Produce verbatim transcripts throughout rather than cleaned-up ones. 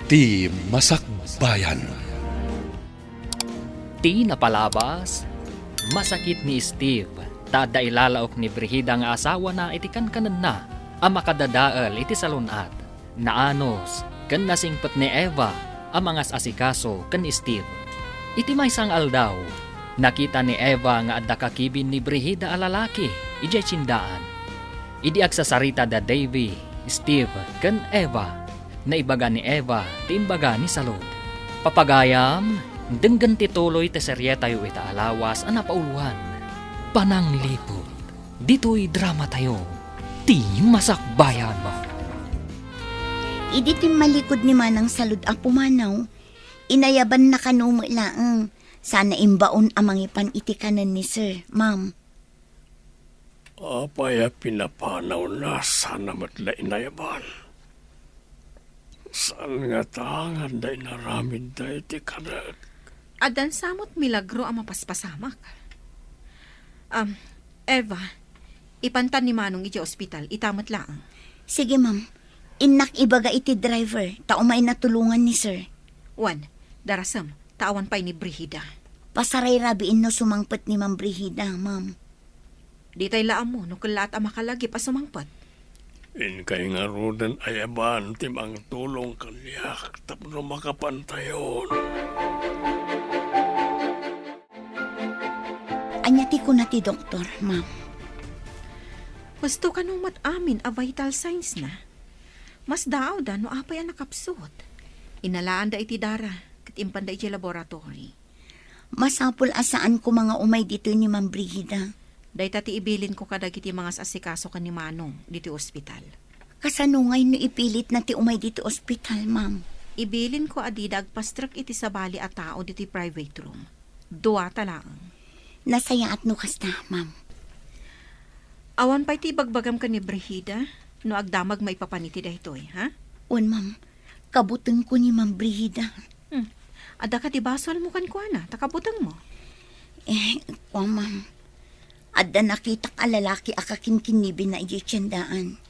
Ti Masakbayan. Ti napalabas, masakit ni Steve, ta adda ilalaok ni Brigida nga asawana iti kankanenna a makadadael iti salun-at. Naanus ken nasingpet ni Eva a mangas-asikaso ken ni Steve. Iti maysa nga aldaw, nakita ni Eva nga adda kakibin ni Brigida a lalaki idiay tiendaan. Idi agsasarita da Davy, Steve, ken Eva, naibaga ni Eva ti imbaga ni Salud. Papagayam, denggen ti tuloy ti serietayo ita a lawas a napauloan, Panangliput. Ditoy dramatayo, Ti Masakbayan. Idi timmalikod ni Manang Salud a pumanaw, inayabanna kano met laeng. Saan a imbaon a mangipan iti kanen ni Sir, Ma'am. Apay a pinapanawna, saan a met la inayaban? Saan ngata nga adda inaramidda iti kanek? Addan sa met milagro a mapaspasamak. Am, Eva, ipantan ni Manong idiay ospital, ita met laeng. Sige, ma'am. Innak ibaga iti driver, ta umayna tulongan ni Sir. Wen, darasem, ta awan pay ni Brigida. Pasarayrabiin no sumangpet ni Ma'am Brigida, ma'am. Ditay la ammo no kellaat a makalagip a sumangpet. Inkay ngaruden ayaban ti mangtulong kaniak tapno makapantayon. Ania ti kuna ti doktor, ma'am? Husto kano met amin a vital signs na. Masdaawda no apay a nakapsut. Inalaanda iti dara, ket impanda iti laboratory. Masapul a saan koma nga umay ditoy ni Ma'am Brigida. Dayta ti ibilinko kadagiti mangas-asikaso ken ni Manong ditoy ospital. Kasano ngay no ipilitna ti umay ditoy ospital, ma'am? Ibilinko a dida agpastrek iti sabali a tao ditoy private room. Duata laeng. Nasayaat no kasta, ma'am. Awan pay ti ibagbagam ken ni Brigida no agdamag maipapan iti daytoy, ha? Wen, ma'am. Kabutengko ni Ma'am Brigida. Hmm. Adda kadi basolmo kenkuana, ta kabutengmo? Eh, kua, ma'am. Adda nakitak a lalaki a kakinkinibinna idiay tiendaan.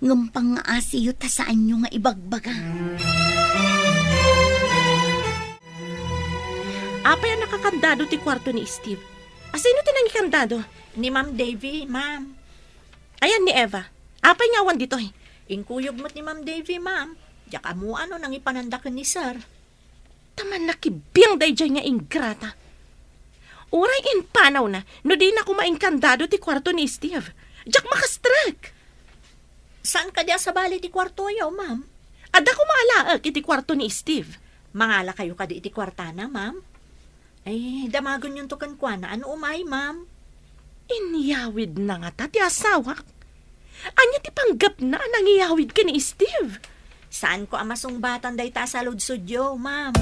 Ngem pangngaasiyo ta saanyo nga ibagbaga. Apay a nakakandado ti kuarto ni Steve? Asino ti nangikandado? Ni Ma'am Davy, ma'am. Ayan ni Eva. Apay nga awan ditoy? Inkuyog met ni Ma'am Davy, ma'am. Diak ammo no nangipananda ken ni Sir. Ta mannakibbiang daydiay nga ingrata. Uray impanawna no dina koma inkandado ti kuarto ni Steve. Diak makastrek. Saan kadi a sabali ti kuartoyo, ma'am? Adda koma alaek iti kuarto ni Steve. Mangalakayo kadi iti kuartana, ma'am? Ay, damagenyonto kenkuana no umay, ma'am. Inyawidna ngata ti asawak? Ania ti panggepna a nangiyawid ken ni Steve? Saanko a masungbatan dayta a saludsodyo, ma'am.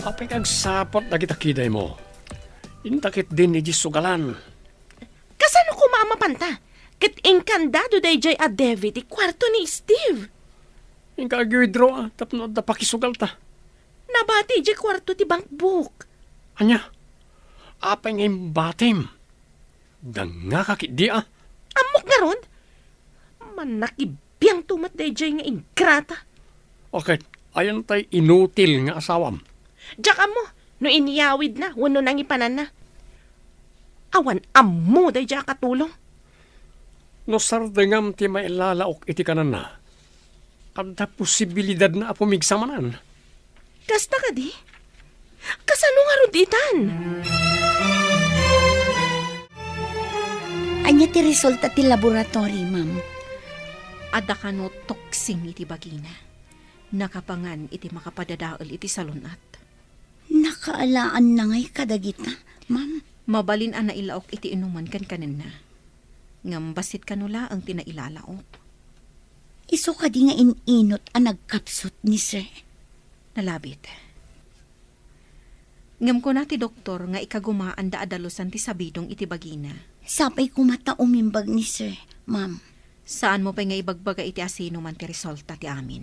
Apay nga agsaput dagita kidaymo? Inta ketdin idiay sugalan. Kasano koma a mapanta? Ket inkandado daydiay a Davy ti kuarto ni Steve. Inka ag-withdraw, ah, tapno adda pakisugalta. Nabati idiay kuarto ti bankbook. Ania? Apay nga imbatim? Dangngaka ketdi, ah. Ammok ngarud? Mannakibbiangto met daydiay nga ingrata. O ket, ayan tay inutil nga asawam? Diak ammo no inyawidna wenno nangipananna. Awan ammo daydiay a katulong. No sardengam ti mailalaok iti kanenna, adda posibilidadna a pumigsa manen. Kasta kadi? Kasano ngarud itan? Ania ti resulta ti laboratory, ma'am? Adda kano toxin iti bagina. Nakapangan iti makapadadael iti salun-at. Nakaalaanna ngay kadagita, ma'am? Mabalin a nailaok iti inuman ken kanenna. Ngem bassit kano laeng ti nailalaok. Isu kadi nga in-inut a nagkapsut ni Sir? Nalabit. Ngem kuna ti doktor nga ikagumaanda a dalusan ti sabidong iti bagina. Sapay koma ta umimbag ni Sir, ma'am. Saanmo pay nga ibagbaga iti asinoman ti resulta ti amin.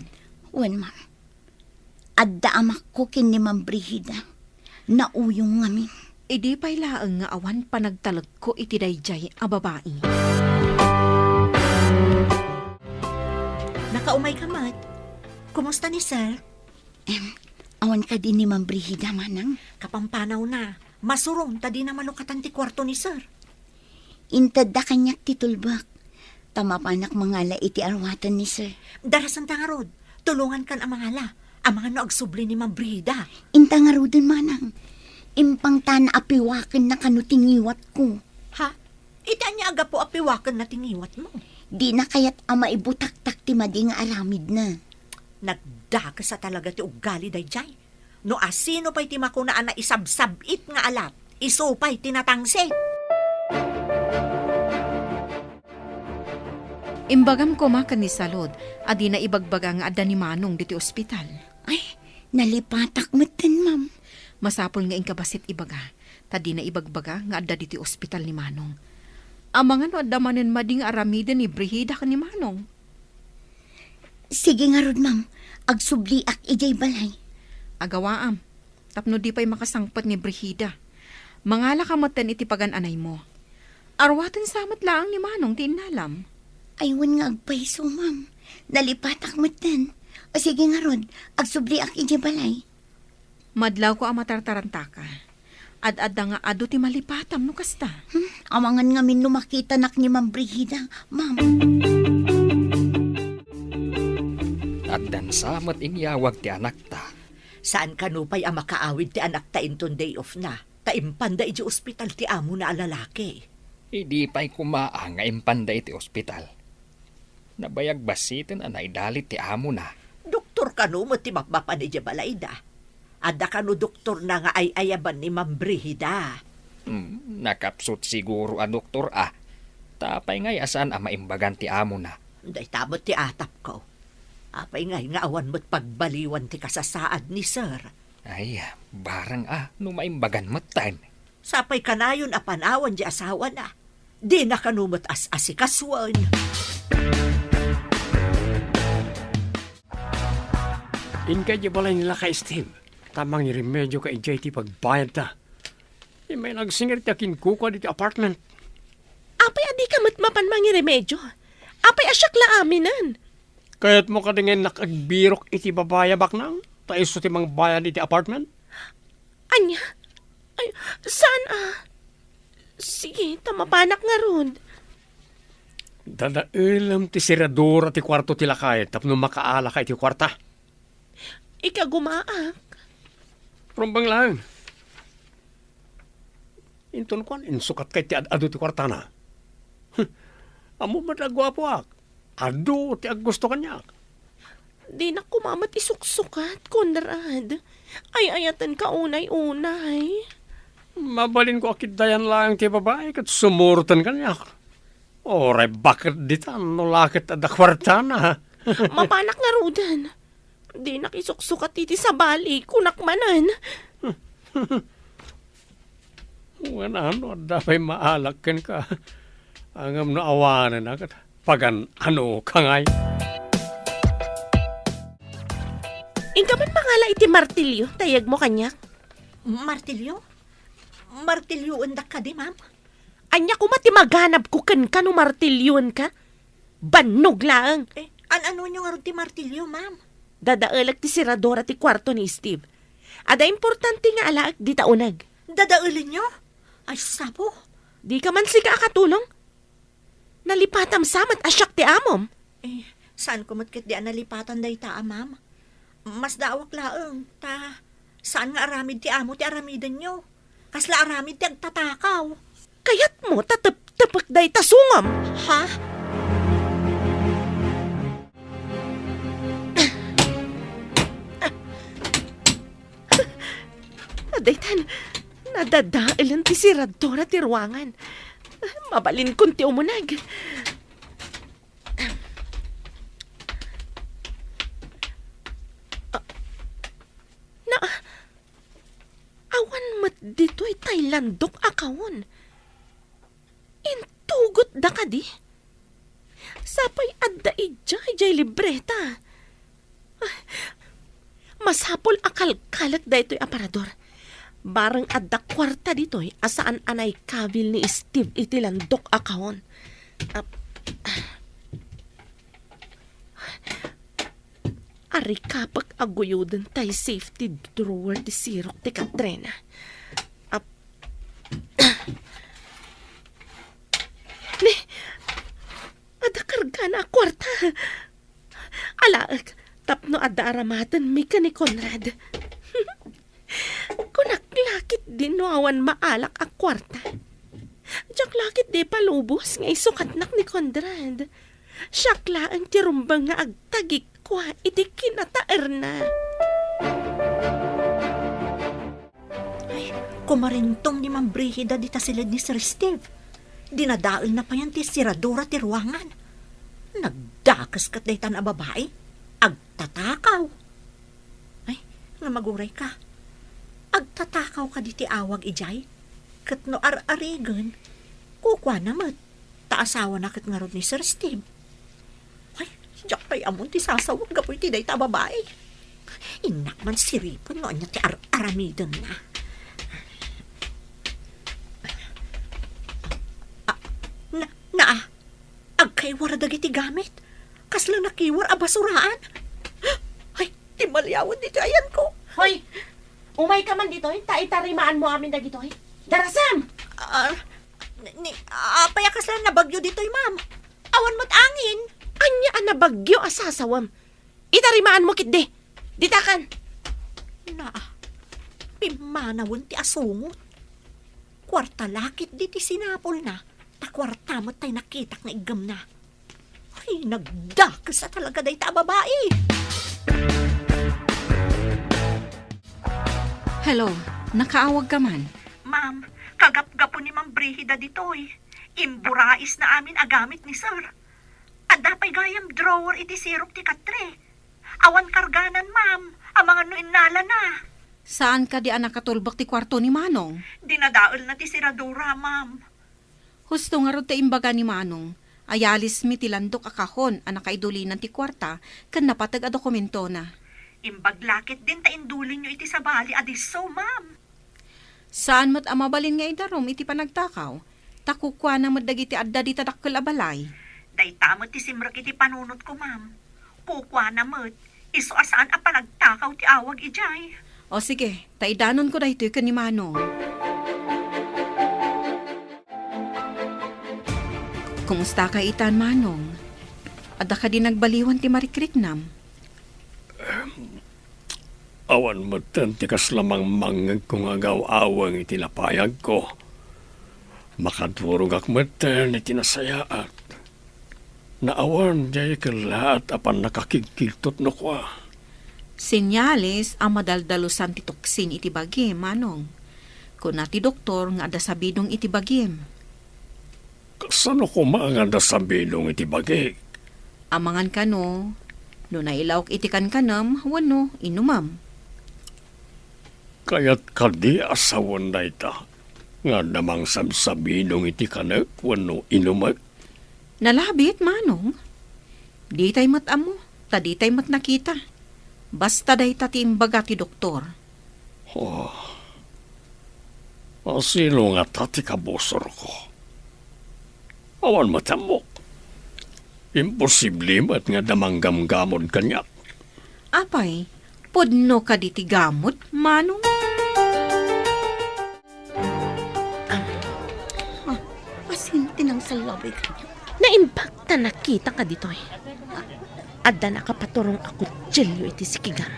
Wen, ma'am. Adda amakko ken ni Ma'am Brigida. Nauyong ngamin. Idi pay laeng nga awan panagtalekko iti daydiay a babai. Nakaumay ka met. Kumusta ni Sir? Em, awan kadi ni Ma'am Brigida, Manang? Kapampanawna. Masuron ta dina malukatan ti kuarto ni Sir. Intedda kaniak ti tulbek. Ta mapanak mangala iti aruaten ni Sir. Darasenta ngarud. Tulongankan a mangala. Amangan no agsubli ni Ma'am Brigida. Inta ngaruden, Manang. Impangtana a piwakenna kano ti ngiwatko. Ha? Iti ania a gapu a piwakenna ti ngiwatmo? Dina kayat a maibutaktak ti madi nga aramidna. Nagdakes a talaga ti ugali daydiay. No asino pay ti makuna a naisabsab-it nga alat, isu pay ti natangsit. Imbagam koma ken ni Salud a dina ibagbaga nga adda ni Manong ditoy ospital. Ay, nalipatak metten, ma'am. Masapul nga inka bassit ibaga, ta dina ibagbaga nga adda ditoy ospital ni Manong. Amangan no adda manen madi nga aramiden ni Brigida ken ni Manong. Sige ngarud, ma'am. Agsubliak idiay balay. Agawaam, tapno di pay makasangpet ni Brigida. Mangalaka metten iti pagan-anaymo. Aruaten sa met laeng ni Manong ti innalam. Ay, wen nga agpayso, ma'am. Nalipatak metten. O sige ngarud, agsubliak idiay balay. Madlawko a matartarantaka. Ad-adda nga adu ti malipatam no kasta. Hmm, amangan ngamin no makitanak ni Ma'am Brigida, ma'am. Addan sa met inyawag ti anakta. Saan kano pay a makaawid ti anakta inton day off na, ta impanda idiay ospital ti amona a lalaki. Idi pay koma a nga impanda iti ospital. Nabayag bassiten a naidalit ti amona. Doktor kano met ti mapmapan idiay balayda? Adda kano doktorna nga ay-ayaban ni Ma'am Brigida? Hmm, nakapsut siguro a doktor a. Ta apay ngay a saan a maimbagan ti amona? Dayta met ti atapko. Apay ngay nga awan met pagbaliwan ti kasasaad ni Sir? Ay, barang a, no maimbagan metten. Sapay kanayon a panawan di asawana. Dina kano met as-asikasuen. Inka idiay balay ni Lakay Steve, ta mangiremedioka idiay ti pagbayadta. Immay nagsingir ti akinkukuad iti apartment. Apay a dika met mapan mangiremedyo? Apay a siak la aminen? Kayatmo kadi nga innak agbirok iti babai a baknang, ta isu ti mangbayad iti apartment? Ania? Ay, saan a? Sige, ta mapanak ngarud. Dadaelem ti seradura ti kuarto ti lakay tapno makaalaka iti kuarta. Ikagumaak. Rumbeng laeng. Inton kuan, insukatka iti ad-adu ti kuartana. Huh, ammom met a guapoak. Adu ti aggusto kaniak. Dinak koma met isuksukat, Conrad. Ay-ayatenka unay-unay. Mabalinko a ketdian laeng ti babai ket sumuroten kaniak. Uray baket ditan no la ket adda kuartana. Mapanak ngaruden. Dinak isuksukat iti sabali, kunak manen. Wen, no adda pay maalak kenka, ngem no awanen a ket pagan-anoka ngay. Inka man mangala iti martilyo, ta iyegmo kaniak. Martilyo? Martilyoendak kadi, ma'am? Ania koma ti maganabko kenka no martilyoenka? Bannog laeng! Eh, an-anonyo ngarud ti martilyo, ma'am? Dadaelek ti seradura ti kuarto ni Steve. Adda importante nga alaek dita uneg. Dadaelenyo? Ay, sus, Apo. Dika man sika a katulong? Nalipatam sa met a siak ti amom. Eh, saanko met ketdi a nalipatan dayta a, ma'am. Masdaawak laeng, ta saan nga aramid ti amo ti aramidenyo. Kasla aramid ti agtatakaw. Kayatmo ta teptepek dayta sungom? Ha? Daytan, nadadaelen ti seradura ti ruangan. Mabalinkon ti umuneg. Ah, na, awan met ditoy tay landok a kaon. Intugotda kadi? Sapay adda idiay jay libreta. Masapul a kalkalek daytoy aparador. Bareng adda kuarta ditoy a saan a naikabil ni Steve iti landok a kaon. Ap-, Arikapek a guyoden tay safety drawer ti sirok ti Katrina. Ap-, ni, adda kargana a kuarta. Alaek, tapno adda aramatenmi ken ni Conrad. Kunak la ketdi no awan maalak a kuarta. Diak la ketdi ipalubos nga isukatnak ni Conrad. Siak laeng ti rumbeng nga agtagikua iti kinataerna. Ay, kumarintong ni Ma'am Brigida dita siled ni Sir Steve. Dinadaelna payen ti siradura ti ruangan. Nagdakes ket daytan a babai. Agtatakaw. Ay, nga maguray ka. Agtatakaw kadi ti awag idiay? Ket no ar-arigen, kukuana met, ta asawana ket ngarud ni Sir Steve. Ay, diak pay ammon ti sasawek gapu iti dayta a babai. Innak man siripen no ania ti ar-aramidenna. Ah, na, na, agkaywar dagiti gamit. Kasla nakiwar a basuraan. Ay, ti maliawen ditoy ayanko. Hoy, umay ka man ditoy, ta itarimaanmo amin dagitoy. Darasam! Ah, ni, apay a kasla nabagyo ditoy, ma'am? Awan met angin. Ania a nabagyo a sasawem? Itarimaanmo ketdi. Ditakan. Naa, pimmanawen ti asungot. Kuarta la ketdi ti sinapulna, ta kuarta met tay nakitak nga iggemna. Ay, nagdakes a talaga dayta a babai. Hello, nakaawag ka man? Ma'am, kagapgapo ni Ma'am Brigida ditoy. Imburaisna amin a gamit ni Sir. Adda pay gayam drawer iti sirok ti katre. Awan karganan, ma'am. Amangan no innalana. Saan kadi a nakatulbek ti kuarto ni Manong? Dinadaelna ti siradura, ma'am. Husto ngarud ti imbaga ni Manong. Ayalismi ti landok a kahon a nakaidulinan ti kuarta ken napateg a dokumentona. Imbag la ketdin ta indulinyo iti sabali a disso, ma'am. Saan met a mabalin nga idarum iti panagtakaw, ta kukuana met dagiti adda dita dakkel a balay. Dayta met ti simrek iti panunotko, ma'am. Kukuana met, isu a saan a panagtakaw ti awag idiay. O sige, ta idanonko daytoy ken ni Manong. Kumusta ka itan, Manong? Adda kadi nagbaliwan ti marikriknam? Awan metten ti kasla mangmangngegko nga agaw-aweng iti napayagko. Makadurogak metten iti nasayaat. Naawan diay kellaat a pannakakigkigtot no kua. Senyales a madaldalusan ti toksin iti bagim, Manong. Kuna ti doktor nga adda sabidong iti bagim. Kasano koma nga adda sabidong iti bagik? Amangan kano, no nailawak iti kankanem wenno inumem. Kayat kadi a sawen dayta nga adda mangsabsabidong iti kanek wenno inumek? Nalabit, Manong. Ditay met ammo, ta ditay met nakita. Basta dayta ti imbaga ti doktor. Oh. Asino ngata ti kabusorko? Awan met ammok. Imposible met nga adda manggamgamod kaniak. Apay, pudno kadi ti gamod, Manong? Ah, asin ti nangsallaboy kaniak. Naimbag ta nakita ka ditoy. Adda nakapaturong a kutsilio iti sikigam.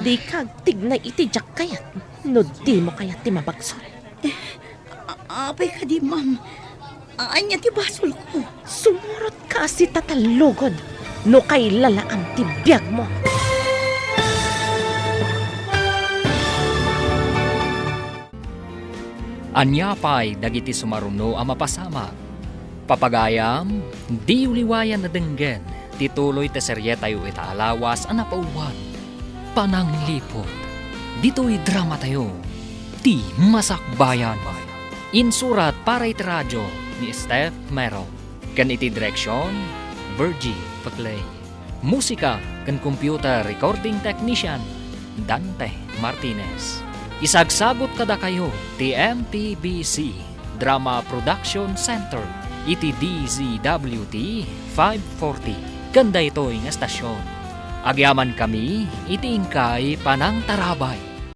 Dika agtignay iti diak kayat no dimo kayat ti mabagsol. Eh, a-, apay kadi, ma'am? Ania ti basolko? Sumurot ka a sitatallugod no kailalaam ti biagmo. Ania pay dagiti sumaruno a mapasamak? Papagayam, diyo liwayan a denggen ti tuloy ti serietayo ita a lawas a napaubwan, Panangliput. Ditoy dramatayo, Ti Masakbayan. Insurat para iti radio ni Steph Mero, ken iti direksion, Virgie Peclay. Musika ken computer recording technician, Dante Martinez. Isagsagut kadakayo ti M P B C Drama Production Center iti D Z W T five forty ken daytoy nga estasion. Agyamankami iti inkay panangtarabay.